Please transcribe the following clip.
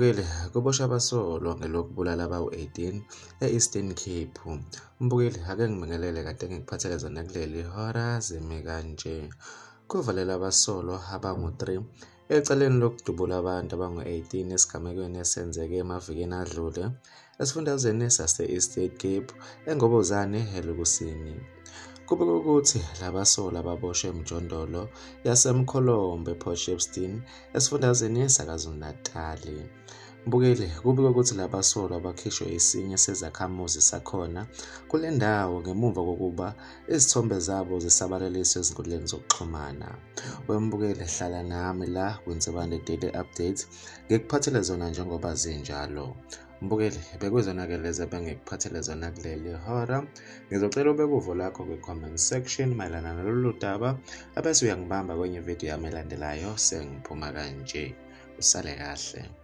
Mbukeli, kuboshwa abasolwa ngelokubulala abawu-18 e-Eastern Cape. Mbukeli, ake ngibingelele kade ngikuphathele zona kuleli hora zime kanje. Kuvalelwe abasolwa abangu-3 ecaleni lokudubula abantu abangu-18 esigamekweni esenzeke emavikini adlule esifundazweni sase-Eastern Cape eNgobozane eLukusini. Kubikwa ukuthi labasolwa baboshwe emjondolo yaseMkholombe ePort Shepstone esifundazweni saKwaZulu-Natali. Mbukeli, kubikwa ukuthi labasolwa bakhishwe esinye sezakhamuzi sakhona kule ndawo ngemuva kokuba izithombe zabo zisabalaliswe ezinkundleni zokuxhumana. Wembukeli, hlala nami la kwiNsibande Daily Update ngikuphathele zona njengoba zinjalo. Mbukeli, bekuyizona-ke lezi ebengikuphathele zona kuleli hora. Ngizocela ubeke uvo lakho kwi-comment section mayelana nalolu daba, abese uyangibamba kwenye ividiyo yami elandelayo sengiphuma kanje. Usale kahle.